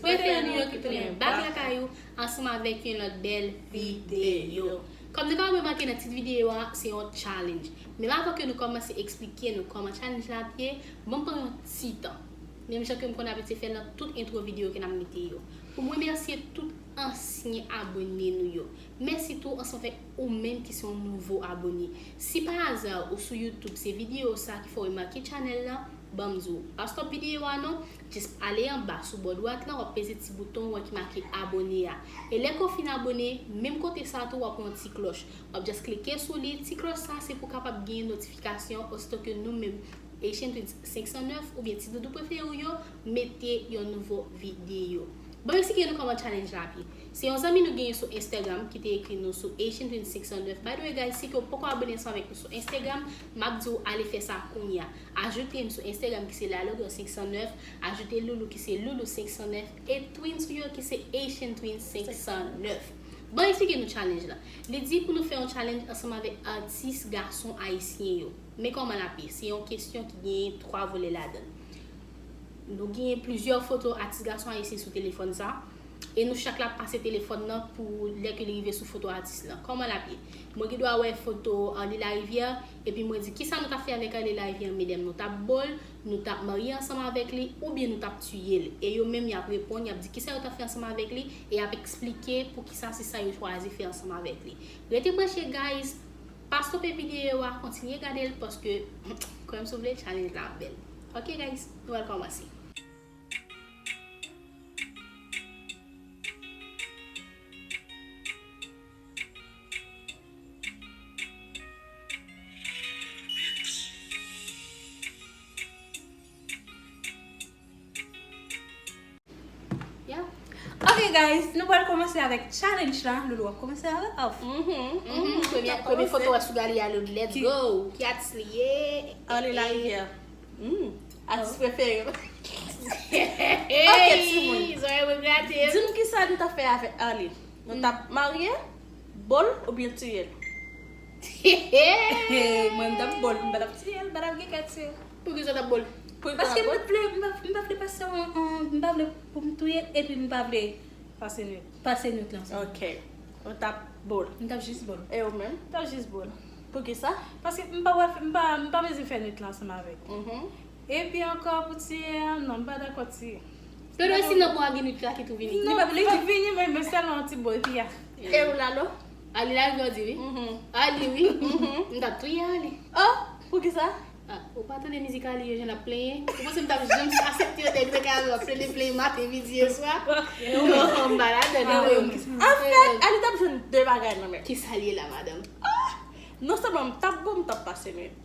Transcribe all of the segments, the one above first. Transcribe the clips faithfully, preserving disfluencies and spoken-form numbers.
Prefere nou yo ki tounen bak lakay ou ansanm avèk yon lòt bèl videyo. Kòm nou ka wè make nan tit videyo a, se yon challenge. Men avan ke nou kòmanse eksplike nou kòman challenge la ap ye, ban m pran yon ti tan. Menm jan ke m konn abitye fè l nan tout entwo videyo ke n ap mete yo. Pou m remèsye tout ansyen abone nou yo. Mèsi tou ansanm avèk ou menm ki se yon nouvo abone. Si pa aza ou sou YouTube, se videyo sa ki fè w remake channel la, ban m di w, pa stop videyo a non, just ale anba sou bò dwat lan, w ap peze ti bouton ou wè ki make abone a. E lè ke w fin abone, menm kote sa tou, w ap wè yon ti klòch. W ap just klike sou li, ti klòch sa se pou w kapab gen notifikasyon osito ke nou menm Haitian Twins senk san nèf oubyen ti doudou prefere w yo mete yon nouvo videyo. Bon, eksplike nou kòman challenge la ap ye. Se yon zanmi nou genyen sou Instagram ki te ekri nou sou Haitian Twins senk san nèf. By the way, guys, si ke w poko abone ansanm avèk nou sou Instagram, m ap di w ale fè sa kounye a. Ajoute m sou Instagram ki se Lalogan senk san nèf, ajoute Loulou ki se Loulou senk san nèf, e Twins ou yo ki se Haitian Twins senk san nèf. Bon, eksplike nou challenge la. Li di pou nou fè yon challenge ansanm avèk atis gason ayisyen yo. Men kòman l ap ye? Se yon kesyon ki gen twa volè ladan l. Nou gen plizyè foto atis gason ayisyen sou telefòn sa. E nou chak la ap pase telefòn nan pou lè ke li rive sou foto atis lan. Kòman l ap ye? Mwen gen dwa wè foto Arly Larivière, epi mwen di, "Kisa nou t ap fè avèk Arly Larivière, medam? Nou t ap bo l, nou t ap marye ansanm avèk li, oubyen nou t ap tiye l?" E yo menm, y ap reponn, y ap di kisa yo t ap fè ansanm avèk li, e y ap eksplike poukisa se sa yo chwazi fè ansanm avèk li. Rete branche, guys! Pa stope videyo a, kontinye gade l, paske, kwè m si w vle, challenge la ap bèl. Ok, guys, nou pral kòmanse. Yeah. Ok, guys, nou pral kòmanse avèk challenge la. Loulou, w ap kòmanse avè l? Of. Mhm, mhm. Premye, premye foto a sou galerie a, Loulou. Let's go. Ki atis li ye? Arly Larivière. Hmm. Atis prefere m. Ok, timoun. Zòrèy mwen grate. Di m kisa nou t ap fè avèk Arly. Nou t ap marye, bo l oubyen tiye l? Mwen, m t ap bo l, m pa t ap tiye l, m pa t ap gen kè tiye l. Poukisa w t ap bo l? Paske m pa t vle, m pa, m pa vle pase yon, yon, m pa vle pou m touye l, epi m pa vle pase nwit, pase nwit lan ansanm. Ok. Ou t ap bo l? M t ap jis bo l. E ou menm? M t ap jis bo l. Poukisa? Paske m pa wè, m pa, m pa bezwen fè nwit lan ansanm avèk. Mhm. Epi ankò pou tiye a, non, m pa dakò tiye. Pero si nan bò a gen nwit la ki tou vini. Non, li pa vini, men, men sèlman yon ti bo, epi a. E ou Lalo? Arly Larivière di wi. Mhm. Arly wi. Mhm. M t ap touye Arly. Oh, poukisa? Ah, ou pa tande mizik Arly yo jan l ap plenyen? Ou panse m t ap janm aksepte yon nèg nan kay la ap plede plenyen maten, midi e swa? Non, m pa ladan, non. Anfèt, Arly t ap jwenn de bagay nan men. Kisa l ye la, madanm? Ah! Non sèlman m t ap bo, m t ap pase nwit.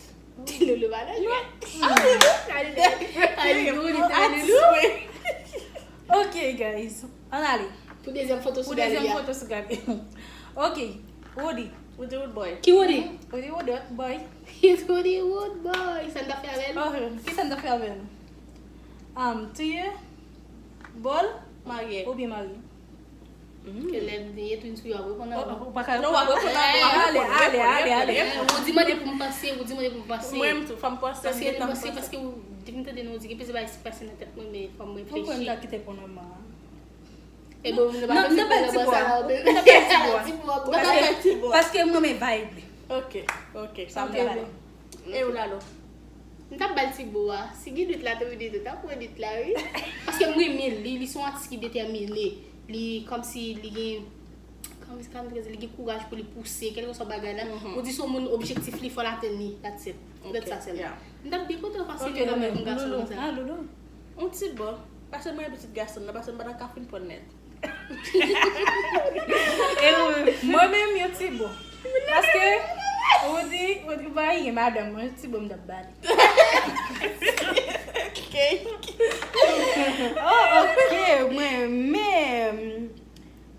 Ti Loulou pa nan jwèt. Arly, Loulou. Ok, guys. Ann ale. Pou dezyèm foto sou galerie a. Pou dezyèm foto sou galerie. Ok. Woody. Woody Wood Boy. Ki Woody? Woody Wood Boy. Woody Wood Boy. Sa n t ap fè avè l? Oh, ki sa n t ap fè avè l? Um, tiye, bo l, marye. Oubyen marye. Ke lè m veye twins ou yo ap reponn ankò. Ou pa ka reponn. Non, w ap reponn ankò. Ale, ale, ale, ale. Ou di mande pou m panse, ou di mande pou m panse. Mwen menm tou, fò m panse, m gentan panse. Paske, paske ou, depi m tande non, ou di gen plizyè bagay ki pase nan tèt mwen, men fò m reflechi. Ou kwè m ta kite pou nonm an? E bon, nou pa bezwen pale nan bò sa. Ou ta pral ti bò a. Ou ta pral ti bò a. Paske m renmen vibe li. Ok, ok, sa m ta pale. E ou Lalo? M t ap ba l ti bo a. Si gen nwit la, tou nwit, ou t ap pran nwit la, wi. Paske m renmen li, li se yon atis ki detèmine. Li kòmsi li gen, kòmsi, kòmsi li gen kouraj pou li pouse, kèlkeswa bagay la. Mhm. Ou di se yon moun objektif li, fò l atenn li. That's it. That's it sèlman. M t ap byen kontan pase li kanmenm pou gason konsa. Ah, Loulou. Yon ti bo. Paske mwen pitit gason nan, paske m pa ta ka fin pran nèt. E mwen, mwen menm, yon ti bo. Paske, ou di, ou di, ba, gen madanm mwen, yon ti bo m t ap ba li. Oh, ok, mwen menm.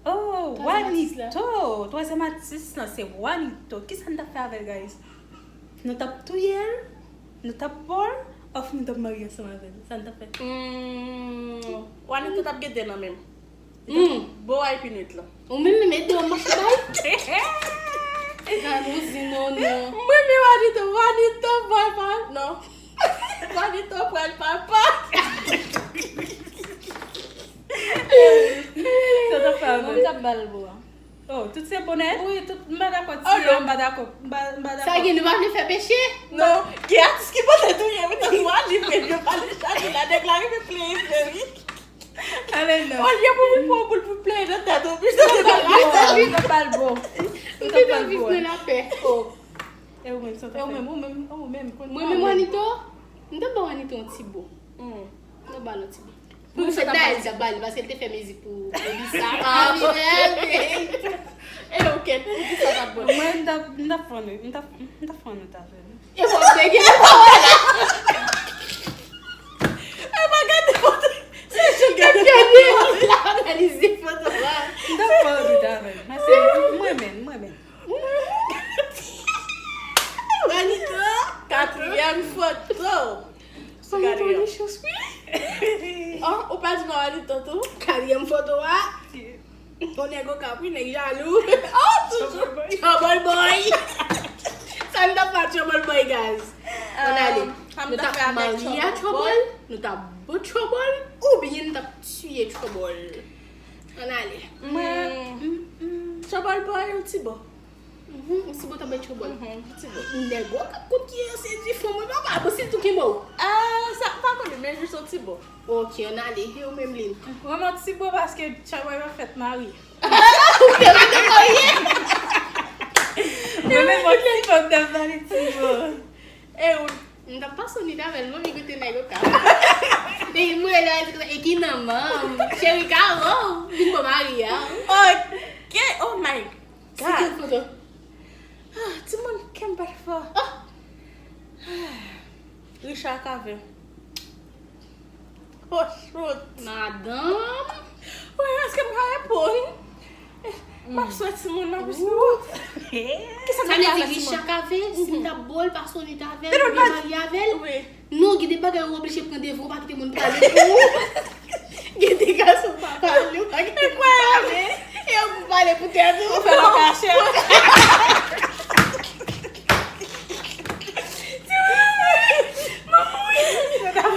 Oh, Juanito. Twazyèm atis lan, se Juanito. Kisa n t ap fè avè l, guys? Nou t ap touye l? Nou t ap bo l? Of nou t ap marye ansanm avè l? Sa n t ap fè? Hmm, Juanito t ap gen de nan men m. Li t ap bo a epi nwit lan. Ou menm menm, e de w m ap bay? Gad, ou di non, non. Mwen, men Juanito, Juanito, boy, pa, non. Juanito pral papa. Mwen, m t ap ba l bo a. Oh, tout se bonè? Wi, tout, m pa dakò. Oh, tiye, non. M pa dakò. M pa, m pa dakò. Sa gen, nou pa vle fè peche? Non, gen atis ki pote touye, wi, tankou Alif, men yo pale chaje la, nèg la rive pleye, wi. Ale, non. Olye pou vin pran boul pou pleye nan tèt ou, pi sa te pale. M t ap ba l bo. M t ap ba l bo. Vin nan lapè. Oh. E ou menm, sa w t ap fè? E ou menm, ou menm, ou menm, konn. Mwen menm, Wanito, m t ap ba Wanito yon ti bo. Hmm. M t ap ba l yon ti bo. Mwen fè dayè l t ap ba li, paske l te fè mizik pou Elisa. Ah, ok. E ok, pou ki sa t ap bon? Mwen, m t ap, m t ap fè yon, m t ap, m t ap fè yon nòt avè l. E w ap bege nan pawòl la. E pa gade foto. Se jis gade foto. L ap analize foto a. M t ap fè yon nòt avè l. Mwen se, mwen menm, mwen menm. Wanito, katriyèm foto. Sa gade yon chans, wi. Oh, ou pa di non, Wanito tou? Katriyèm foto a. Yon nèg Okap, wi, nèg jalou. Oh, toujou. Trouble boy. Sa n t ap fè a Trouble boy, guys. Ann ale. Nou t ap marye a Trouble, nou t ap bo Trouble, oubyen nou t ap tiye Trouble. Ann ale. Mwen, Trouble boy, yon ti bo. Mhm, yon ti bo tanbay Trouble. Mhm, yon ti bo. Nèg Okap konn ki yo sedwi fanm, wi, papa, bon, si l tou kenbe w. Ah, sa, m pa konnen, men jis yon ti bo. Ok, ann ale. E ou menm, Lynn? Mwen, yon ti bo paske Trouble pa fèt marye. Ou te mete marye? Mwen menm, yon ti bo, m t ap ba li ti bo. E ou? M t ap pase yon nit avè l, manmi, kote nèg Okap. E mwen la, di konsa, e ki non manm? Cheri Karo, vin bon mari a. Ok, oh my God. Se ki foto? Ah, timoun, kè m bat fò. Ah. Richard Cavé. Oh, shoot. Madanm. Wi, èske m ka reponn? M ap swe timoun nan, pis nou. Kisa sa vle di, Richard Cavé, si m t ap bo l, pase yon nit avè l, oubyen marye avè l? Wi. Non, gen de bagay ou oblije pran devan, ou pa kite moun pale pou ou. Gen de gason pa pale, ou pa kite moun pale. E yo pou pale pou tèt ou. Ou fè l an kachèt. Ti moun nan, wi. Manman, wi.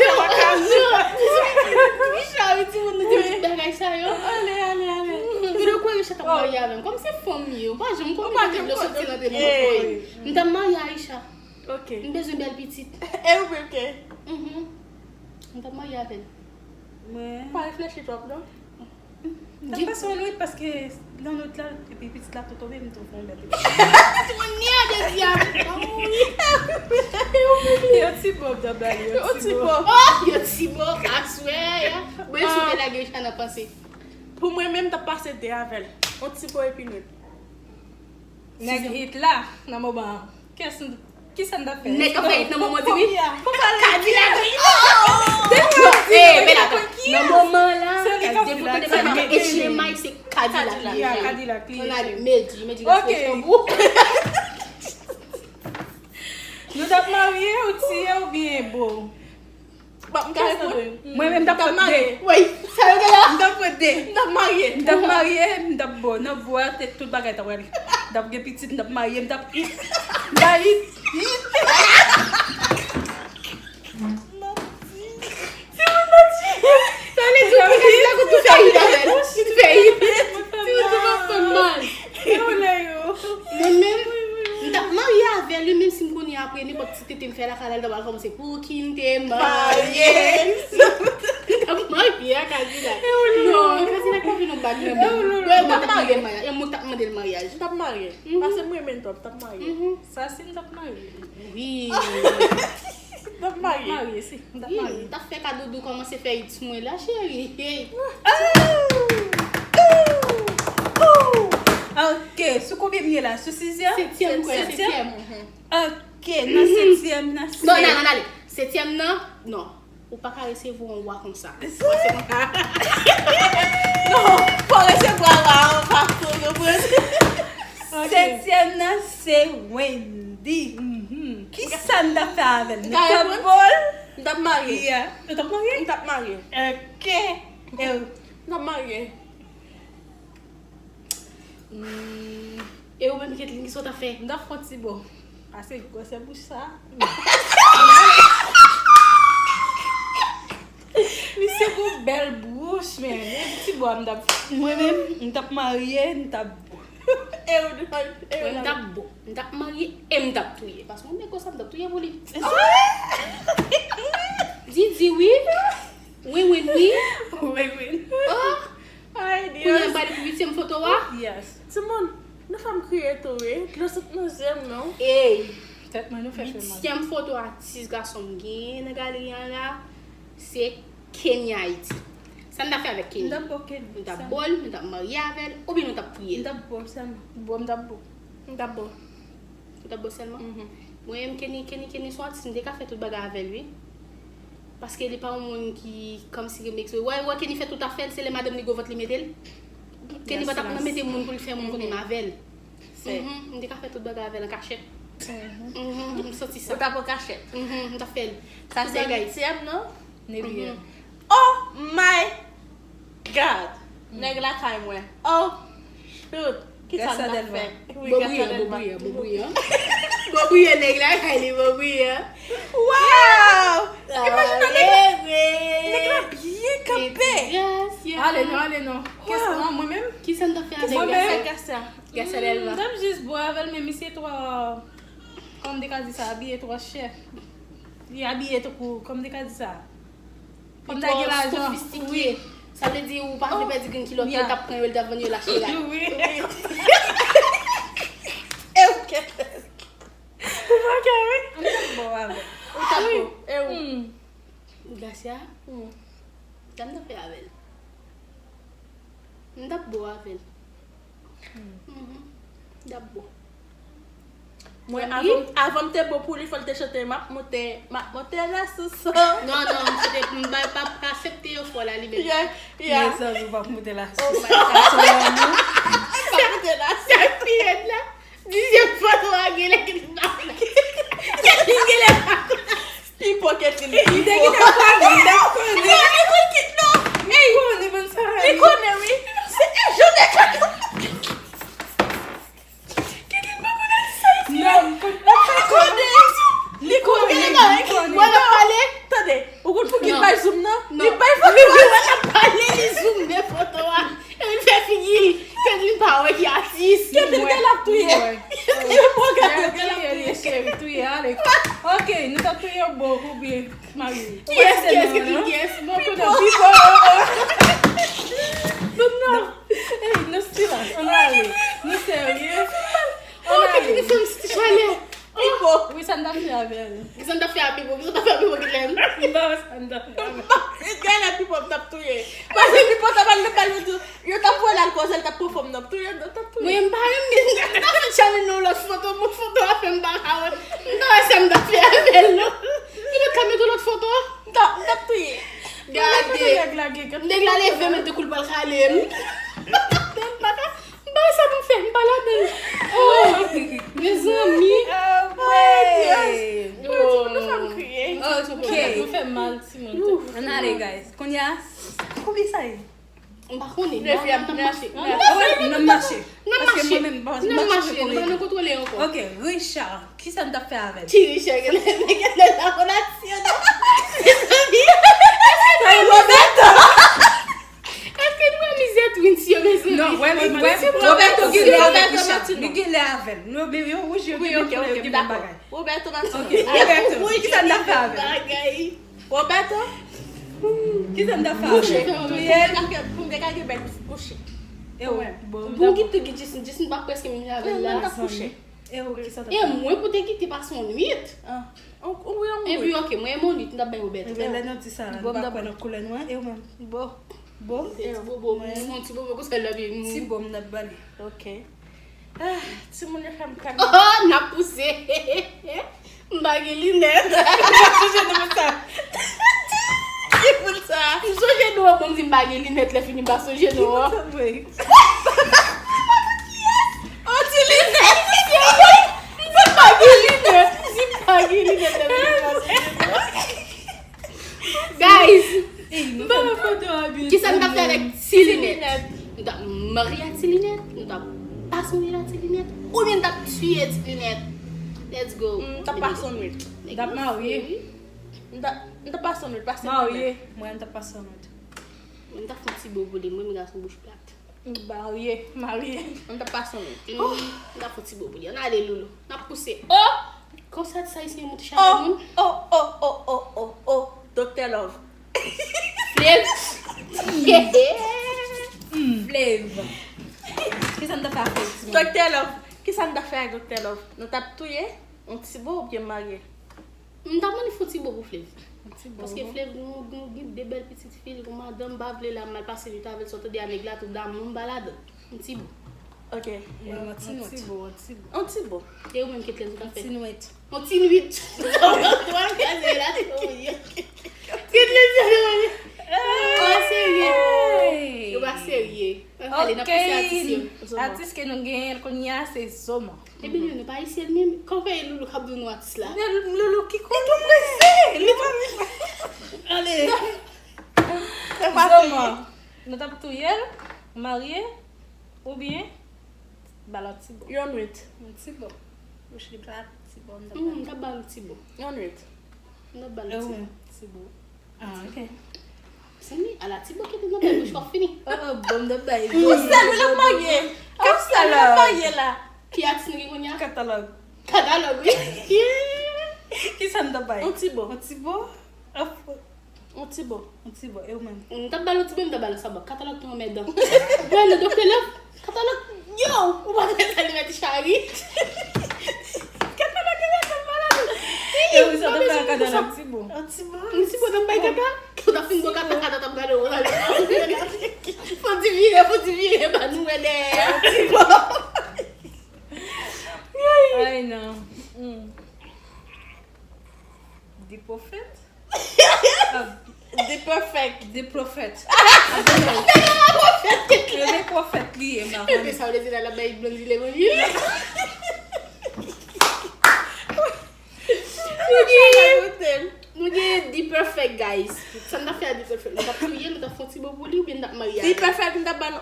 Yo, yo, ti moun nan te di bagay sa yo. Ale, ale, ale. Yo te kwè Richard t ap marye avè m. Kòm se fanm li ye, ou pa janm konnen kote dlo soti nan de moun. M t ap marye Aisha. Ok. M bezwen bèl pitit. E ou menm ke? Mhm. M t ap marye avè l. Mwen. Pa reflechi twòp, non. M t ap pase yon nwit paske nan nwit la, epi pitit la tou tonbe, m tou fè yon bèl pitit. Ti moun ni a de dyab. Yo ti bo, m t ap ba li, yo ti bo. Oh, yo ti bo, aswè. Mwen sou te lage chan nan panse. Pou mwen menm, m t ap pase de avè l. Yon ti bo epi nwit. Nèg hit la, nan moman an. Kiyès n-, kisa n t ap fè? Nèg k ap fè hit nan moman an, wi. Kadilak, wi. Depi w di, eh, bèl ata. Nan moman an la, depi w tande pale de H M I, se Kadilak li ye. Kadilak li ye. Ann ale, Medi, Medi, respè pou ou. Nou t ap marye, ou tiye, oubyen bo? Bon, m ka reponn? Mwen menm, m t ap pran de. Wi, sa yo gen la? M t ap pran de. M t ap marye. M t ap marye, m t ap bo. Nan bo a, te tout bagay t ap rale. M t ap gen pitit, m t ap marye, m t ap hit. M t ap hit. Hit. Ti moun nan ti. Sa vle di ou te ka di la kote ou fè hit avè l. Ou te fè hit. Ti moun ti pa fè mal. Mwen menm, m t ap marye avè l, wi, menm si m konnen apre nenpòt ti tete m fè lakay la, l ta pral kòmanse pou ki n te marye. M t ap marye ak Kadilak. Non, Kadilak pa vin yon bag nan men. Wè, mwen t ap mande l maryaj. E mwen t ap mande l maryaj. M t ap marye. Paske m renmen l twòp, m t ap marye. Sa si m t ap marye. Wi. M t ap marye. M t ap marye, si. M t ap marye. M t ap fè ka Doudou kòmanse fè hit sou mwen la, cheri. Hey. Ok, sou konbyen m ye la? Sou sizyèm? Setyèm, m kwè, setyèm. Ok, nan setyèm nan se. Non, nan, nan, ale. Setyèm nan, non. Ou pa ka resevwa yon wa konsa. Non, fò resevwa wa an pa tou, yo pran. Setyèm nan se Wendy. Kisa n t ap fè avè l? Nou t ap bo l? M t ap marye. Ou t ap marye? M t ap marye. Ok. M t ap marye. Hmm. E ou menm, Ketlin, kisa w t ap fè? M t ap fè yon ti bo. Ase gwosè bouch sa. Misye gon bèl bouch, men. Ti Bò, m t ap, mwen menm, m t ap marye, m t ap. E ou, e ou, mwen, m t ap bo. M t ap marye e m t ap touye. Paske yon nèg konsa, m t ap touye pou li. Didi, wi. Wi, wi, wi. Wi, wi. Oh. Ay, Dios. Kounye a, m pral wityèm foto a. Yes. Timoun, nou fè m kriye tou, wi. Dlo sot nan zye m, non. Ey. Tèt mwen, nou fè fè mal. Wityèm foto atis gason m genyen nan galri an la, se Kenny Haiti. Sa n ta fè avèk Kenny? M t ap bo Kenny. Nou t ap bo l, nou t ap marye avè l, oubyen nou t ap touye l? M t ap bo l sèlman. Bo, m t ap bo. M t ap bo. Ou t ap bo sèlman? Mhm. Mwen menm, Kenny, Kenny, Kenny se yon atis, m te ka fè tout bagay avè l, wi. Paske li pa yon moun ki, kòmsi, remèk, wè, wè, Kenny fè tout afè l, se lè madanm li gwo vant li mete l. Kenny pa t ap nan mete moun pou l fè moun konnen m avè l. Mhm, m te ka fè tout bagay avè l an kachèt. Mhm, m santi sa. Ou t ap an kachèt? Mhm, m t ap fè l. Sa se wityèm, non? Nevyèm. Oh my God! Nèg lakay mwen. Oh, shoot! Kisa n ap fè? Wi, bon bouyan, bon bouyan, bon bouyan. Bon bouyan, nèg lakay li, bon bouyan. Wow! Imajine nèg la, nèg la byen kanpe. Ale non, ale non. Kèsa, mwen menm? Kisa n t ap fè avè l? Mwen menm? Kasa Delva. M t ap jis bo avè l, men misye twò, kòman m te ka di sa, abiye twò chè. Li abiye tankou, kòman m te ka di sa? Li ta gen lajan. Sofistike. Wi. Sa vle di ou pa vle pèdi grenn kilòt yo, li t ap pran yo, li t ap vann yo lache la. Wi. E ou kè. Ou pa kè, wi. An, m t ap bo avè l. Ou t ap bo. E ou? Gracia? Sa m t ap fè avè l? M t ap bo avè l. Mhm. M t ap bo. Mwen, avan, avan m te bo pou li, fò l te chante, "M ap monte, m ap monte la sou son." Non, non, m chante, m pa, pa, pa aksepte yo fò la, li menm. Yeah, yeah. Mezanmi, w ap monte la sou son. Oh my God. M ap monte la sou son. Sa k pi rèd la, dizyèm foto a genlè ki pa, ki genlè pa. Li pokèt li, li pokèt. Li konnen, li konnen, wi. Se e jounen. Li konnen. Li konnen. Mwen ap pale. Tande, ou konn pou ki l bay zoom nan? Li bay foto. Mwen ap pale, li zoumen foto a. E li fè figi l, kèt li pa wè ki atis. Kèt li gade l ap touye. Yo pran kèt li gade l ap touye, cheri, touye, ale. Ok, nou t ap touye bo oubyen mari. Kiyès, kiyès, kiyès, kiyès? Bon, kote Pipo? Non, non. Ey, nou silans, ann ale. Nou serye. Ann ale. Kèt li fè m ti chalè. Pipo. Wi, sa n t ap fè avè l? Kisa n t ap fè a Pipo? Kisa n t ap fè a Pipo, Gidlèn? M pa wè sa n t ap fè avè l. Gade Pipo, m t ap touye. Paske Pipo t ap al nan bal, yo di, yo t ap voye l al koze, l t ap pran fanm nan, m touye, m t ap touye. Mwen, m pa renmen, m ta fè challenge nan lòt foto, bon, foto a fè m pa ka wè. M pa wè sa m t ap fè avè l, non. Li pa ka mete lòt foto. M t ap, m t ap touye. Gade. Nèg la leve, men tankou l pral rale m. M pa ka. M pa wè sa pou m fè, m pa ladan l. Oh, mezanmi. Oh, my God. Oh, nou fè m kriye. Ok. Nou fè m mal, timoun. Ann ale, guys. Kounye a, konbyen sa ye? M pa konnen. Nèf, n ap mache. N ap mache. N ap mache. Paske mwen menm, m pa, m pa chanje kote. Nou pa nan kontwole ankò. Ok, Richard. Kisa n t ap fè avè l? Ti Richard, genlè, genlè la relasyon, non? Mezanmi. Sa e Roberto. Èske nou wè mizè Twins yo, mezanmi? Non, wè, wè, Roberto genlè avèk Richard. Li genlè avè l. Nou, yo wouj, yo gen menm koulè, yo gen menm bagay. Roberto Martino. Ok, Roberto. Kisa n t ap fè avè l? Roberto? Kisa n t ap fè avè l? Touye l? Pou m te ka gen bèl kouche. E w, bon, bon, kite ki Jason, Jason pa prèske menm jan avè l la. Mwen t ap kouche. E w, kisa w t ap fè? E mwen pou te kite pase yon nwit. Ah. Ou, ou, ou, ou. Epi, ok, mwen, e mwen nwit, m t ap bay Roberto. Ebyen, lè nou di sa, nou pa kwè nan koulè nou an, e w menm? Bon. Bon? Ti bobo, mwen, mwen, ti bobo, konsa l ap ye. Ti bon, m t ap ba li. Ok. Ah, timoun yo fè m kalme. Oh, n ap pouse. M pa gen linèt. M pa sonje nou pou sa. Ki pou sa? M sonje nou an, bon, m di m pa gen linèt, lè fini m pa sonje nou an. Ki pou sa, vre? Oh, ti linèt. M di m pa gen linèt. M di m pa gen linèt, lè fini m pa sonje nou an. Guys, kisa n t ap fè avèk ti linèt? Nou t ap marye a ti linèt, nou t ap pase yon nwit a ti linèt, oubyen nou t ap tiye ti linèt? Let's go. M t ap pase yon nwit. M t ap marye. M t ap, m t ap pase yon nwit, pase yon nwit. Marye, mwen, m t ap pase yon nwit. M ta fè yon ti bo pou li, mwen, m gason bouch plat. Marye, marye. An ta pase yon. M ta fè yon ti bo pou li. Ann ale, Loulou. N ap pouse. Oh! Konsa ti Ayisyen monte chale moun. Oh, oh, oh, oh, oh, oh, oh. Doktè Love. Flev. Flev. Kisa n ta fè ak Flev, Simon? Doktè Love. Kisa n ta fè ak Doktè Love? Nou t ap touye? Yon ti bo oubyen marye? M ta mande fè yon ti bo pou Flev. Yon ti bo. Paske Flev, nou, nou gen de bèl pitit fi, li gon madanm, m pa vle la, m al pase nwit avè l, sa w tande a nèg la, tout damou, m pa ladan. Yon ti bo. Ok. Yon ti nwit. Yon ti bo, yon ti bo. Yon ti bo. E ou menm, Ketlen, ou ka fè? Yon ti nwit. Yon ti nwit. Ou al kraze la, ti bo. Ketlen, ti bo. Ou pa serye. Ou pa serye. Ann ale, n ap pouse atis yo. Atis ke nou genyen kounye a, se Zoma. Ebyen, nou, nou pa isit menm. Kòman fè e Loulou k ap di nou atis la? Men Loulou ki konnen. Li tou prese. Li pa. Ale. Zoma. Nou t ap touye l, marye, oubyen ba l yon ti bo. Yon nwit. Yon ti bo. Bouch li plat, ti bo, m t ap ba l. M t ap ba l yon ti bo. Yon nwit. M t ap ba l yon ti bo. Ti bo. Ah, ok. Mezanmi, ala ti bo ki te nan bèl bouch, w ap fini. Oh, oh, bon, m t ap bay. Ou sèl ou l ap marye. Ou sèl ou l ap marye la. Ki atis nou gen kounye a? Katalòg. Katalòg, wi. Kisa m t ap bay? Yon ti bo. Yon ti bo? Yon ti bo. Yon ti bo. E ou menm? M t ap ba l yon ti bo, m t ap ba l yon sabò. Katalòg tou anmèdan. Mwen, le doktè Love. Katalòg, yo, ou pa fè sa li mèt chari. Katalòg yo mèt malad. E wi, sa te fè ak katalòg ti bo. Yon ti bo. Yon ti bo nan bay kaka. Ou ta fin bò kaka, kaka t ap gade ou la. Fò di vire, fò di vire, ba nou wè dèyè. Yon ti bo. Ay, non. Hmm. Di pwofèt? The perfect. The prophet. I don't know. Rele pwofèt li ye, m pa konnen. Epi sa w te di la, l ap bay Blondy lemonn. Nou genyen, nou genyen The Perfect, guys. Sa n t ap fè a The Perfect? Nou t ap touye l, nou t ap fè yon ti bo pou li, oubyen nou t ap marye avè l? The Perfect, nou t ap ba l,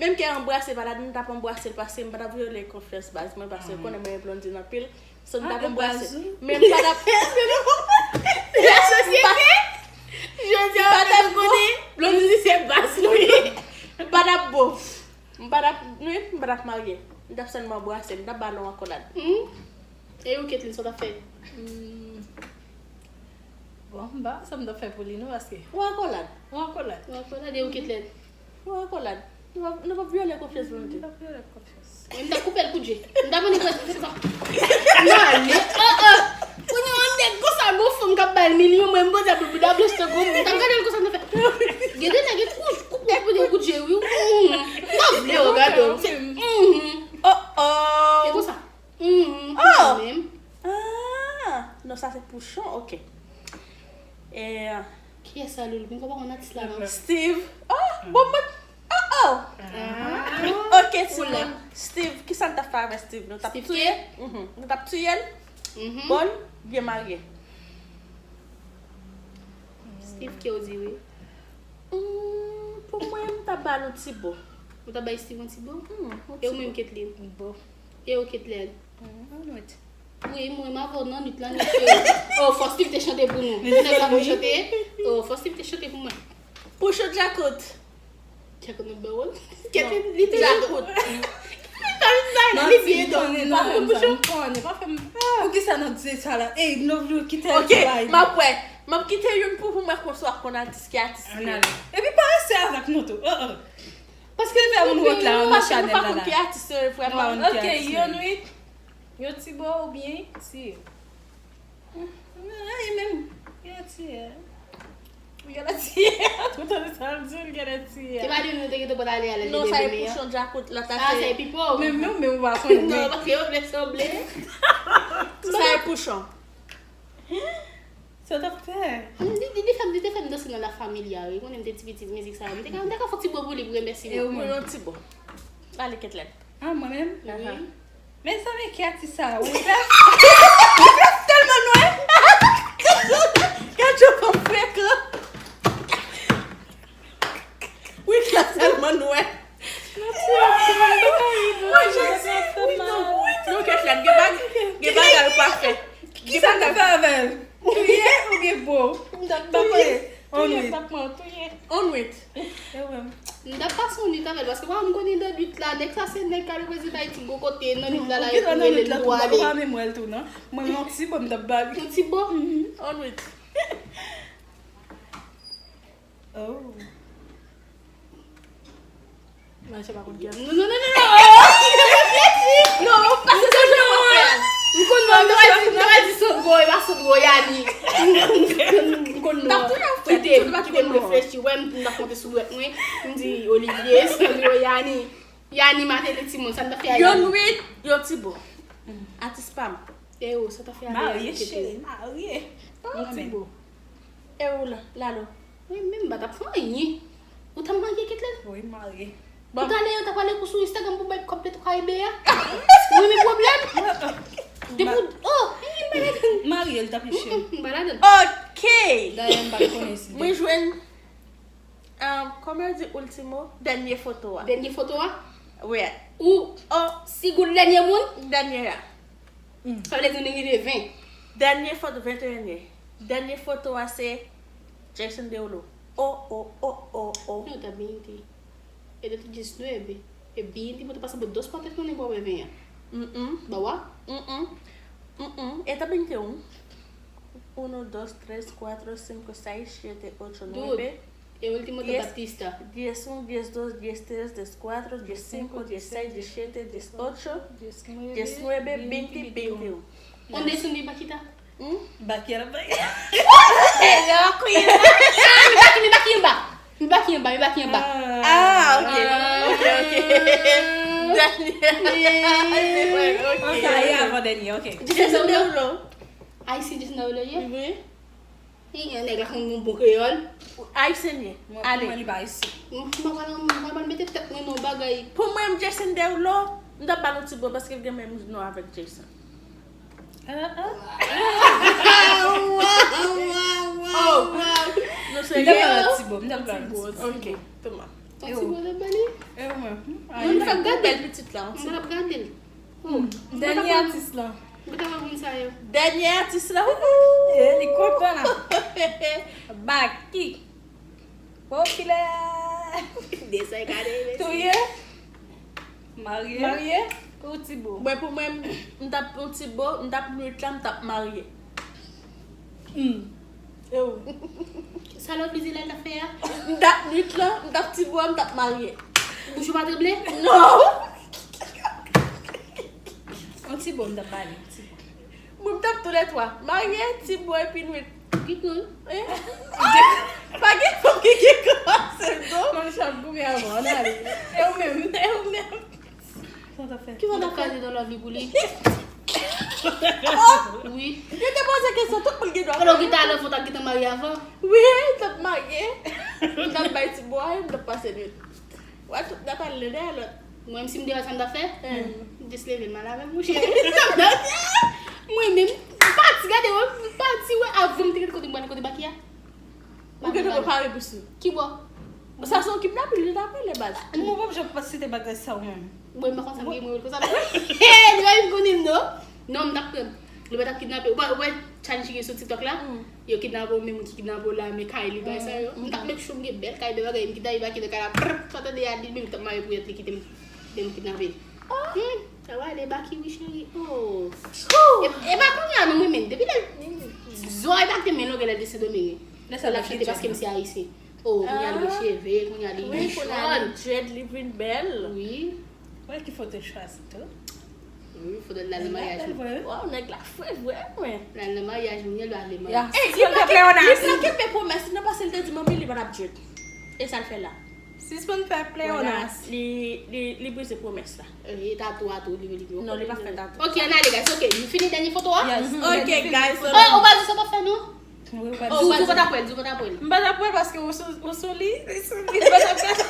menm ke anbrase pa ladan, nou t ap anbrase l, paske m pa t ap vyole konfyans baz mwen, paske ou konnen mwen renmen Blondy anpil. So, m t ap anbrase. Men m pa t ap. La sosyete, jodi a, m pa t ap konnen Blondy se baz mwen. M pa t ap bo. M pa t ap, wi, m pa t ap marye. M t ap sèlman anbrase l. M t ap ba l yon akòlad. Hmm? E ou, Ketlen, sa w t ap fè? Hmm. Bon, m pa wè sa m t ap fè pou li, non, paske. Yon akòlad. Yon akòlad. Yon akòlad, e ou, Ketlen? Yon akòlad. Nou p ap, nou p ap vyole konfyans Blondy. Nou p ap vyole konfyans. Mwen, m ta koupe l kou dje. M ta mande pou se sa. Nan, li, oh, oh. Kounye a, yon nèg konsa, gon fanm k ap ba l milyon, mwen, m poze pou bouda blanch tankou m. M ta gade l konsa, m ta fè. Gen de nèg ki koupe pou yo kou dje, wi. Mm. M ta vle w gade w. Se, mm. Oh, oh. E konsa. Mm, oh! Menm. Ah! Non, sa se Pouchon, ok. E, kiyès sa, Loulou? Mwen pa konn atis la, non. Steve. Oh, bon, mwen. Oh, oh! Ah. Ok, timoun. Steve, kisa n t ap fè avèk Steve? Nou t ap touye l? Mhm. Nou t ap touye l? Mhm. Bon, byen marye. Steve ke w di, wi. Hmm, pou mwen, m t ap ba l yon ti bo. Ou t ap bay Steve yon ti bo? Hmm, yon ti bo. E ou menm, Ketlen? Bo. E ou, Ketlen? Hmm, yon nwit. Wi, mwen, m avè w nan nwit lan, nwit yo. Oh, fò Steve te chante pou nou. Nèg la pou chante. Oh, fò Steve te chante pou mwen. Pou show djakout. Djakout nan bawon. Ketlen, li te djakout. Li pa vin bay la, li vye don. M pa konn pou show. M konnen, pa fè m. Poukisa n ap di sa la? Ey, nou vle kite l bay. Ok, m ap wè. M ap kite youn pou, pou mwen konsa w ap konn atis ki atis li ye. Epi pa rese avèk nou tou. Oh, oh. Paske l fè moun wont la nan chanèl la. Nou pa konn ki atis yo ye vrèman. Ok, yon nwit, yon ti bo oubyen ti. Ay, menm, yon ti. Yon ti. Tout an sa l di, yon ti. Se pa li nou te gentan pral ale a lè li te vini an. Non, sa e Pouchon djakout, lòt la se. Ah, se Pipo. Men, men, men ou pa konnen. Non, paske yo vle sanble. Sa e Pouchon. Sa w t ap fè? Li, li, li fè m, li te fè m danse nan La Familia, wi. Konnen m te ti pitit, mizik sa yo. M te ka, m te ka fè ti bo pou li pou remèsye mwen. E ou menm? Yon ti bo. Ale, Ketlen. Ah, mwen menm? Wi. Mezanmi, ki atis sa? Wyclef? Wyclef tèlman nwè! Gad yon fanm frekan! Wyclef tèlman nwè! Mwen, Jezi, wi, non, wi, non, Ketlen, gen bag-, gen bagay ou pa fè. Kisa n te fè avè l? Touye oubyen bo? M t ap touye. On nuit. Touye, touye. On nuit. M t ap pase on nuit avè l, paske pa m konnen nan nuit la, nèg sa se nèg k al reprezante Ayiti gwo kote, nan nuit la, la, yo pou rele l pou ale. Ou pa menm wè l tou, non? Mwen, yon ti bo m t ap ba li. Yon ti bo? On nuit. Oh. Mache pa konn kè. Non, non, non, non, non. Non, pa se sa nou ap fè. M konn non, m ta di, m ta di sot gwo, e pa sot gwo, Yani. M konn non. Kite, kite m reflechi, wè, m, m t ap monte sou dwèt mwen. M di, Olivier, Sandro, Yani. Yani, Martelly, timoun, sa n ta fè a Yani. Yon nuit, yon ti bo. Atis pa m. E ou, sa ta fè a Yani. Marye, cheri, marye. Yon ti bo. E ou la, Lalo? Wi, men m pa t ap fè anyen. Ou t ap marye, Ketlen? Wi, m marye. Ou t ale, ou t ap ale kou sou Instagram pou bay kòb Petro Caribe a? Wi, men pwoblèm. Depi ou, oh, eh, m pa ladan. Marye, l t ap cheri. M pa ladan. Ok. Dayè, m pa t konnen si l te. Mwen jwenn, um, kòman yo di último? Dènye foto a. Dènye foto a? Wi. Ou, oh, si goud dènye moun? Dènye a. Sa vle di nou rive ven. Dènye foto, venteyen. Dènye foto a se Jason Derulo. Oh, oh, oh, oh, oh. Yo ta byen te. E de diecinueve. E byen te pou te pase pou dos patek nan nenpò ven an. Mm-mm. Ba wa? Mm-mm. Mm-mm. E ta byen te ou. Uno, dos, tres, cuatro, cinco, seis, siete, ocho, nueve. E último de Batista. Diez un, diez dos, diez tres, diez cuatro, diez cinco, diez seis, diez siete, diez ocho, diez nueve, veinte, veintiuno. Onde es un Baquita? Hmm? Baquita, Baquita. Hello, queen. Ah, mi Baki, mi Baki anba. Mi Baki anba, mi Baki anba. Ah, ok. Ok, ok. Dènye. Ok, avan dènye, ok. Jason Derulo. Ayisyen Jason Derulo ye? Wi. Yon nèg la konn yon bon kreyòl. Ayisyen li ye. Ale. Mwen, li pa ayisyen. M pa pral, m pa pral mete tèt mwen nan bagay. Pou mwen, m Jason Derulo, m t ap ba l yon ti bo paske l gen menm non avèk Jason. Ah, ah. Wow, wow, wow, wow. Non, se M t ap ba l yon ti bo, m t ap ba l yon ti bo. Ok, toma. Yon ti bo de bali. E ou menm? Mwen, m t ap gade l. Bèl pitit la, m t ap gade l. Dènye atis lan. Mwen ta wè moun sa yo. Dènye atis lan. Wouhou! Eh, li kontan la. Baki. Popilè. Desann gade, mesye. Touye. Marye. Marye. Ou ti bo. Mwen, pou mwen, m t ap yon ti bo, m t ap nwit la, m t ap marye. Hmm. E ou? Sa lòt li di la l ap fè a? M t ap nwit lan, m t ap ti bo a, m t ap marye. Bouch ou pa tranble? Non! Yon ti bo m t ap ba li, ti bo. Mwen m t ap toulètwa. Marye, ti bo epi nwit. Ki koul? Eh? Pa gen fanm ki gen kòmanse do. Mwen sa goumen avan, ann ale. E ou menm? E ou menm? Sa w t ap fè? Ki sa w t ap fè? Kraze nan lòv li pou li. Oh! Wi. Yo te poze kesyon, tout moun gen dwa. Kote w gentan ale, fò w t ap gentan marye avan. Wi, m t ap marye. M t ap bay ti bo a, m t ap pase nwit. Wè, tout nèg al youn dèyè lòt. Mwen menm, si m te wè sa m t ap fè, m jis leve m al avè l, monchè. Mwen menm, m pati, gade, m pati, wè, avan m te gade kote m prale, kote Baki a. Ou gentan prepare pou sa. Ki bò? Sa se yon kidnapin, li t ap rele baz. Mwen p ap janm panse se te bagay sa ou menm. Mwen, m pa konn sa m gen, mwen konn sa m gen. Li pa menm konnen m, non. Non, m t ap pran. Li pa t ap kidnape. Ou pa wè challenge ki gen sou TikTok la? Yo kidnape w, men moun ki kidnape w la, men kay li, bagay sa yo. M t ap make sure m gen bèl kay, bèl bagay, m kidnape Baki nan kay la. Prr, sa tande a di, men m t ap mare pou yèt li kite m. Men m kidnape. Hmm, sa va ale Baki wi, cheri. Oh. E, e pa kounye a, non, mwen menm. Depi lè, zò e pa te men longue lè de Sendomeng. Lè sa l ap chante paske m se ayisyen. Oh, kounye a li gen cheve, kounye a li jòn. Wi, kounye a li dread, li vin bèl. Wi. Wè ki foto l chwazi tou. Wi, foto l la nan maryaj mwen. Waw, nèg la fre vre, mwen. La nan maryaj mwen, l ale maryaj. Ey, li pa kenbe pwomès li nan paske l te di manmi li pa t ap dread. E sa l fè la? Sispann fè pleyonas. Li, li, li brize pwomès la. E tatou a tou, li, li. Non, li pa fè tatou. Ok, ann ale, guys. Ok, nou fini dènye foto a? Yes. Ok, guys. Oh, ou pa di sa w t ap fè, non? Di w pa t ap wè l, di w pa t ap wè l. M pa t ap wè l paske ou sou, ou sou li, li sou li. M pa t ap gade l.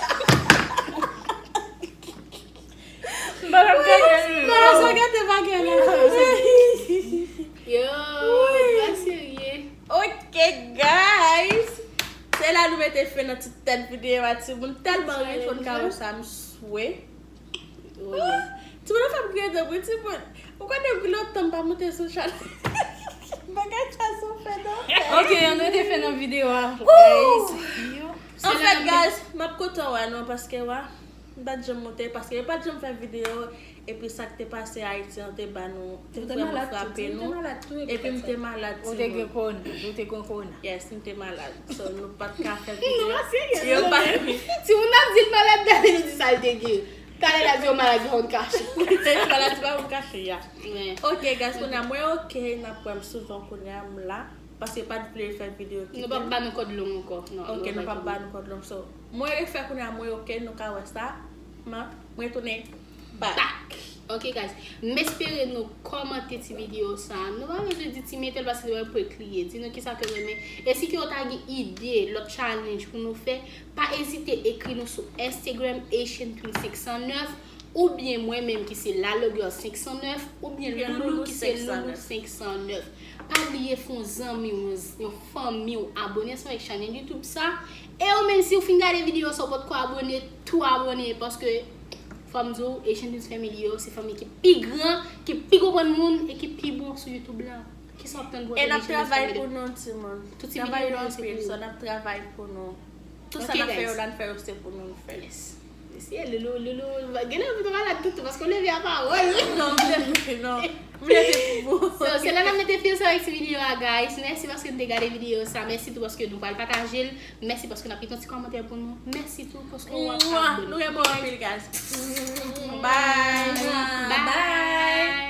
M pa t ap gade l. M pa t ap gade bagay la. Yo, pa serye. Ok, guys. Se la nou mete fen nan ti tèt videyo a, timoun. Tèlman ri fòn kawon sa, m swe. Timoun, ou fè m kriye depi, timoun. Ou konnen m gen lontan m pa monte sou chat. Bagay sa se yon fè nan fè. Ok, ann rete fè Nan videyo a. Anfèt, guys, m ap kontan wè nou paske wè, m pa t janm monte paske yo pa t janm fè videyo. Epi sa k te pase Ayiti an te ba nou, te vrèman frape nou. Epi m te malad. Ou te gen kòna, ou te gen kòna. Yes, m te malad. So nou pa t ka fè videyo. Yo pa. Timoun ap di l malad, gade nou di sa l te gen. Talè la di yo malad, yo konn kache. Malad pa konn kache ya. Ok, guys, kounye a mwen ok, n ap wè m souvan kounye a m la. Paske pa t vle fè videyo ki. Nou p ap ba nou kòd long ankò. Ok, nou p ap ba nou kòd long. So, mwen refè kounye a mwen ok, nou ka wè sa. M ap, mwen tounen back. Ok, guys. M espere nou kòmante ti videyo sa. Nou pa bezwen di ti mete l paske nou wè pou ekriye. Di nou kisa ke w renmen. E si ke w ta gen ide, lòt challenge pou nou fè, pa ezite ekri nou sou Instagram Asian Twin senk san nèf. Oubyen mwen menm ki se La Logeur senk san nèf, oubyen Loulou ki se Loulou senk san nèf. Pa bliye fè yon zanmi w, yon fanmi w abone ansanm avèk chanèl YouTube sa. E ou menm si w fin gade videyo sa ou potko abone, tou abone paske fò m di w Asian Twins Family yo se fanmi ki pi gran, ki pi konprann moun e ki pi bon sou YouTube la. Kisa w ap tann pou E n ap travay pou nou timoun. Tout ti videyo yo se pou nou. N ap travay pou nou. Tout sa n ap fè yo la n fè yo se pou nou n fè. Mesye, Loulou, Loulou, gen lè ou vin malad toutou paske w leve a pawòl. Non, m leve, non. M leve pou bon. So, se la n ap mete fin sa avèk ti videyo a, guys. Mèsi paske nou te gade videyo sa. Mèsi tou paske nou pral pataje l. Mèsi paske n ap kite yon ti kòmantè pou nou. Mèsi tou paske w ap abone. Nou renmen w anpil, guys. Bye. Bye.